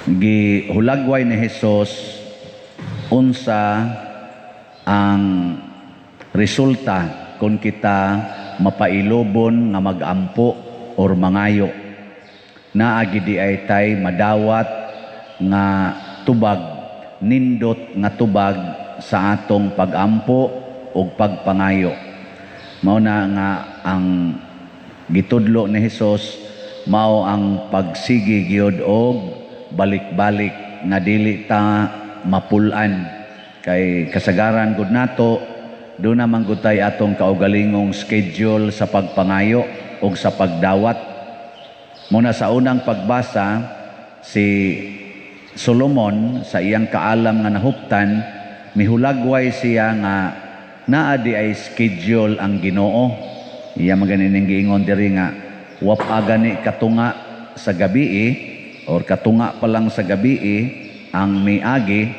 Gihulagway ni Jesus unsa ang resulta kung kita mapailobon nga magampo or mangayo. Naa gyud diay tay madawat nga tubag, nindot nga tubag sa atong pagampo ug pagpangayo. Mao na nga ang gitudlo ni Hesus mao ang pagsigi gyud og balik-balik nga dili ta mapul-an, kay kasagaran gud nato duna man gud tay atong kaugalingong schedule sa pagpangayo ug sa pagdawat. Muna sa unang pagbasa, si Solomon sa iyang kaalam nga nahuptan, mihulagway siya nga naa diay schedule ang Ginoo. Iya man ganining giingon diri nga wa pa gani katunga sa gabi or katunga pa lang sa gabi ang miagi,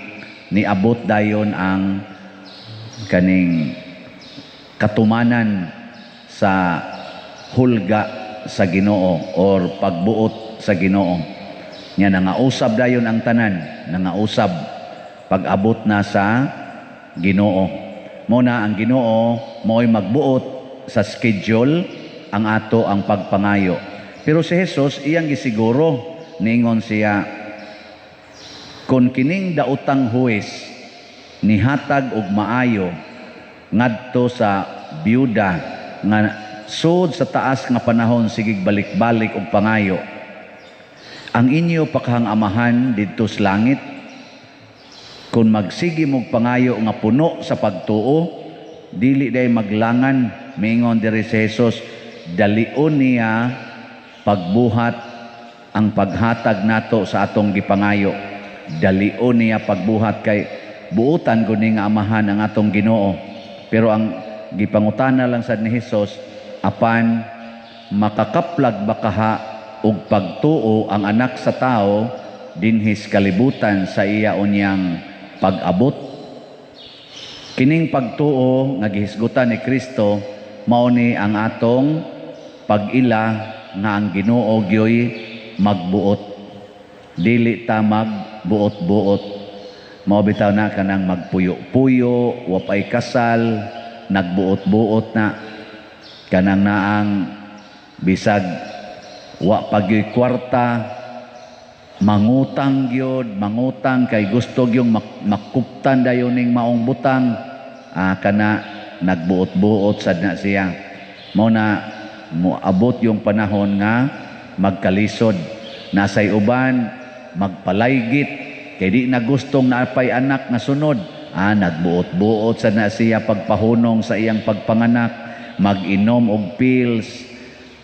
niabot dayon ang kaning katumanan sa hulga sa Ginoo or pagbuot sa Ginoo. Nya nangausab dayon ang tanan, nangausab pag-abot na sa Ginoo. Mo na ang Ginoo mo'y magbuot sa schedule ang ato ang pagpangayo. Pero si Jesus iyang gisiguro, niingon siya, kung kining daotang huwes nihatag og maayo ngadto sa biyuda nga sud sa taas nga panahon sigig balik-balik og pangayo, ang inyo pakahang Amahan didto sa langit, kung magsige mog pangayo nga puno sa pagtuo, dili day maglangan. Mingon diri si Jesus, dalion niya pagbuhat ang paghatag nato sa atong gipangayo. Dalion niya pagbuhat kay buotan gud ni nga Amahan ang atong Ginoo. Pero ang gipangutana lang sad ni Hesus, apan makakaplag ba kaha og pagtuo ang Anak sa Tao dinhis kalibutan sa iya unyang pag-abot? Kining pagtuo nga gihisgutan ni Kristo mao ni ang atong pag-ila nga ang Ginoo gyoy magbuot. Dili ta magbuot-buot. Mao bitaw na kanang magpuyo-puyo, wa pay kasal, nagbuot-buot na, kanang naang bisag wa pa gyoy kwarta, mangutang gyud, mangutang kay gusto gyung makuptan dayon ning maong butang, kana nagbuot-buot sad na siya. Mao na moabot yung panahon nga magkalisod. Nasay uban magpalaygit kay di na gustong naapay anak nga sunod, nagbuot-buot sad na siya pagpahunong sa iyang pagpanganak, mag-inom og pills.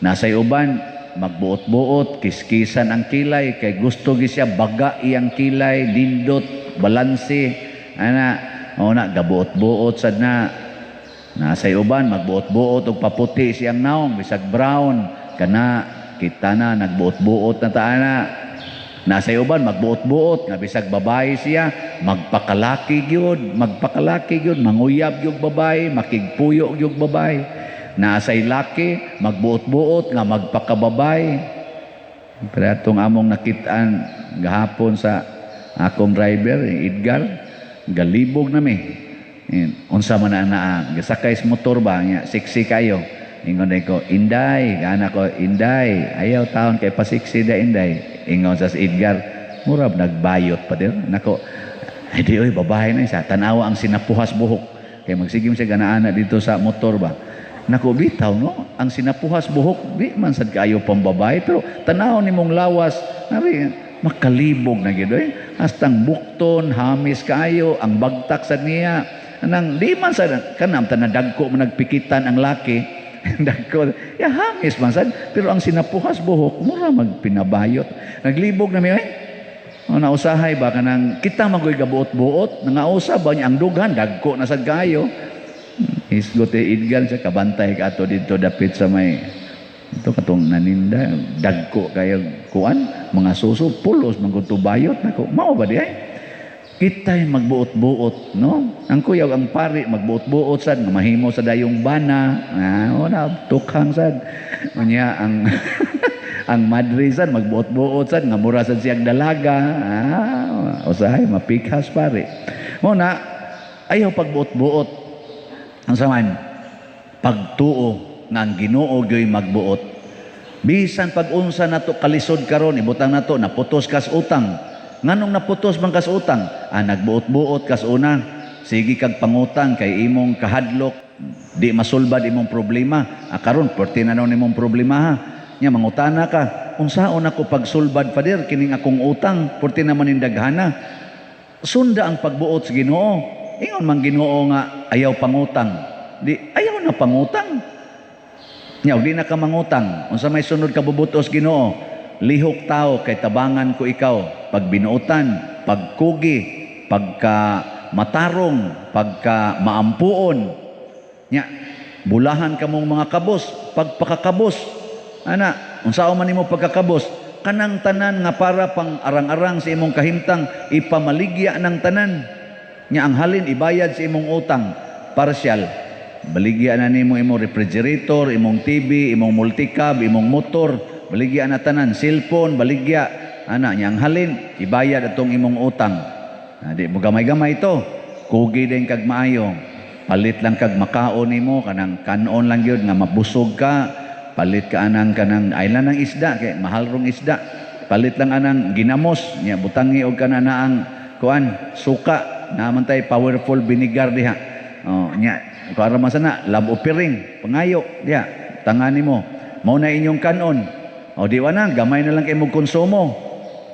Nasay uban magbuot-buot, kiskisan ang kilay kay gusto gi siya baga iyang kilay, lindot, balanse ana. Mao na gabuot-buot sad na. Nasay uban magbuot-buot og paputi siyang naong bisag brown kana, kita na nagbuot-buot na ta ana. Nasay uban magbuot-buot nga bisag babae siya, magpakalaki gyud, magpakalaki gyud, manguyab gyud babae, makigpuyo gyud babae. Nasay laki magbuot-buot nga magpakababay. Pero atong among nakitaan gahapon sa akong driver, Edgar, galibog nami. Unsa man na naa, gasakay sa motor ba, nya sexy kayo. Ingon ko, "Inday," gana ko, "Inday, ayaw taon kay pasiksi da, Inday." Ingon sa si Edgar, murab nagbayot pa din. Nako, ay di oy, babae na isa. Tanawa ang sinapuhas buhok. Kay magsigim siya ganaana dito sa motor ba. Nako, bitaw no, ang sinapuhas buhok di man sad kaayo pambabae, pero tanaw nimong lawas nari makalibog na gyud oy. Hastang bukton, hamis kaayo, ang bagtak sad niya. Anang di man sad kanam tanadagko man nagpikitan ang laki. Dagko, ya hamis man sad, pero ang sinapuhas buhok mura magpinabayot. Naglibog na mi oy. O, nausahay ba kanang kita magoy gabuot-buot, nangausab ba niya ang dughan dagko na sad kaayo. Hisgot eh, Edgar siya kabantay ka ato dito dapit sa may ito katong naninda, dagko kayo kuan mga suso, pulos man gud bayot. Nako, mao ba di ay kita'y magbuot-buot, no? Ang kuyaw ang pari magbuot-buot sad nga mahimo sa dayong bana, wala tukhang sad unya ang Ang madre sad magbuot-buot sad nga mura sad siyang dalaga. Ah, usahay mapikas pare. Mo na ayaw pagbuot-buot. Ang saman pagtuo nga ang Ginoo gyoy magbuot. Bisan pag-unsa nato kalisod karon, ibutang nato naputos kas utang. Nganong naputos man kas utang? Ah, nagbuot-buot kas una. Sige kag pangutang kay imong kahadlok di masulbad imong problema. Ah, karon perti na noon imong problema ha. Nya mangutana ka, unsaon ako pagsulbad, Father, kining akong utang, perti naman ning daghana. Sunda ang pagbuot sa Ginoo. Ingon man Ginoo nga ayaw pangutang. Di ayaw na pangutang. Nya di na ka mangutang. Unsa may sunod ka bubutos Ginoo? Lihok tao kay tabangan ko ikaw pag binuotan, pagkugi, pagka matarong, pagka maampuon. Nya bulahan kamong mga kabos, pagpakakabos. Ana, unsaon man nimo pagkakabos? Kanang tanan nga para pang arang-arang sa imong kahimtang ipamaligya ng tanan. Nya ang halin ibayad sa imong utang partial. Baligya na nimo imong refrigerator, imong TV, imong multicab, imong motor, baligya na tanan, cellphone, baligya. Ana, nya ang halin ibayad atong imong utang. Ah, di mo gamay-gamay ito. Kugi din kag maayo. Palit lang kag makaon nimo kanang kanon lang gyud nga mabusog ka. Palit ka anang kanang ay lang ng isda kay mahal rong isda. Palit lang anang ginamos nya butangi og kana ang kuan suka naman tay powerful vinegar diha. Oh, nya kuan man sana love offering pangayo diha tangan nimo. Mao na inyong kanon. O di wa na gamay na lang kay mo konsumo.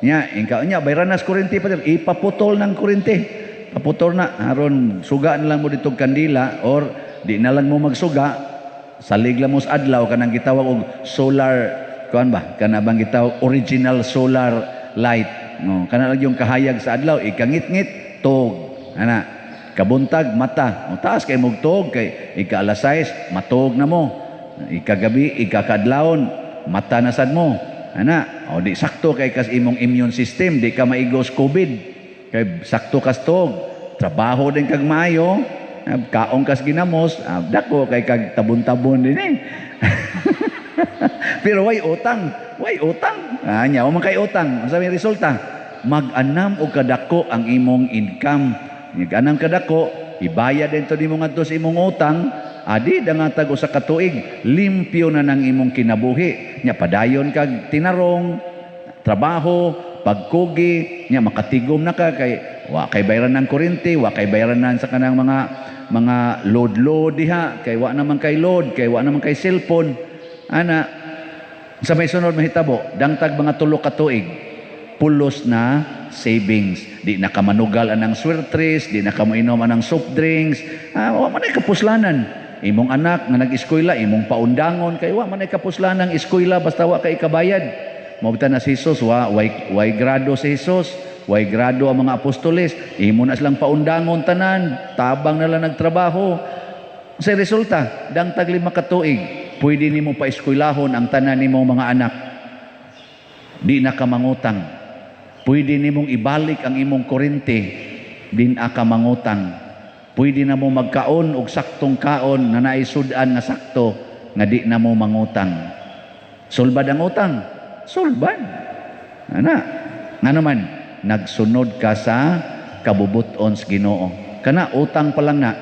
Nya ingka nya bayran nas kuryente pa ipaputol ng kuryente. Paputol na aron suga na lang mo ditong kandila or di na lang mo magsuga, salig lang mo sa adlaw kanang gitawag og solar kuan ba kana bang gitawag original solar light, no, kana lang yung kahayag sa adlaw ikangit-ngit tog ana kabuntag mata mo taas kay mugtog kay ika alas 6 matog na mo, ikagabi ikakadlawon mata na sad mo ana. O di sakto kay kas imong immune system, di ka maigos COVID kay sakto kas tog, trabaho din kag maayo, kaong kas ginamos, dako kay kag tabon-tabon din eh. Pero way utang, way utang. Ah, nya man kay utang. Unsa may resulta? Mag-anam og kadako ang imong income. Mag-anam kadako, ibayad din to nimo ngadto sa imong utang, adi dangatag usa ka tuig, limpyo na nang imong kinabuhi. Nya padayon kag tinarong, trabaho, pagkugi, nya makatigom na ka kay wa kay bayaran ng kuryente, wa kay bayaran sa kanang mga load-load diha, kay wa naman kay load, kay wa naman kay cellphone. Ana, sa may sunod mahitabo, dangtag mga 3 ka tuig, pulos na savings. Di na ka manugal anang swertres, di na ka moinom anang soft drinks, wa man ay kapuslanan. Imong anak nga nag-eskwela, imong paundangon, kay wa man ay kapuslanan ang eskwela basta wa kay kabayad. Mao na si Jesus, wa way grado si Jesus, way grado ang mga apostoles, imo na silang paundangon tanan, tabang na lang nagtrabaho. Sa resulta, dangtag 5 ka tuig, pwede nimo paeskwelahon ang tanan nimong mga anak. Di na ka mangutang. Pwede nimong ibalik ang imong kuryente, di na ka mangutang. Pwede na mo magkaon og saktong kaon na naisud-an nga sakto nga di na mo mangutang. Sulbad ang utang. Sulbad. Ana, nga naman nagsunod ka sa kabubuton sa Ginoo. Kana utang pa lang na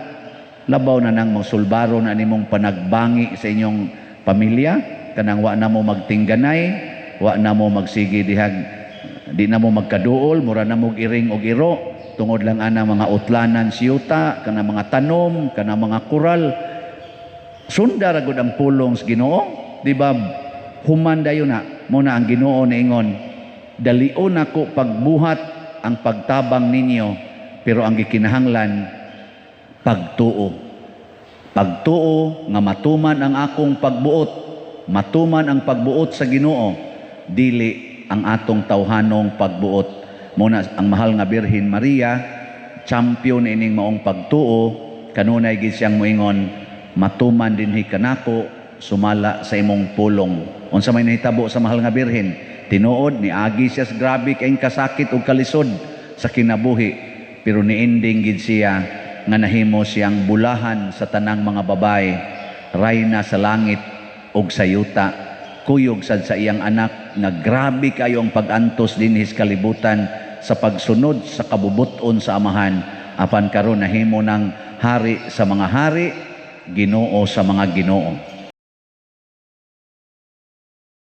labaw na nang mosulbaro na nimong panagbangi sa inyong pamilya, kanang wa na mo magtingganay, wa na mo magsigi dihag, di na mo magkaduol, mura na mo iring og iro, tungod lang ana mga utlanan siyuta, kana mga tanom, kana mga kural. Sunda ra gud ang pulong sa Ginoo, di ba? Human dayon na mo na ang Ginoo niingon, dalion nako pagbuhat ang pagtabang ninyo, pero ang gikinahanglan pagtuo. Pagtuo nga matuman ang akong pagbuot, matuman ang pagbuot sa Ginoo, dili ang atong tawhanong pagbuot. Muna ang mahal nga Birhen Maria, champion ining maong pagtuo, kanunay gid siyang moingon, matuman dinhi kanako sumala sa imong pulong. Unsa may nahitabo sa mahal nga Birhen? Tinuod niagi siya sa grabe kayong kasakit ug kalisod sa kinabuhi, pero niending gid siya nga nahimo siyang bulahan sa tanang mga babae, rayna sa langit ug sa yuta, kuyog sad sa iyang anak. Nga grabe kayo ang pag-antos dinhi sa kalibutan sa pagsunod sa kabubut-on sa Amahan, apan karon nahimo ng hari sa mga hari, Ginoo sa mga ginoo.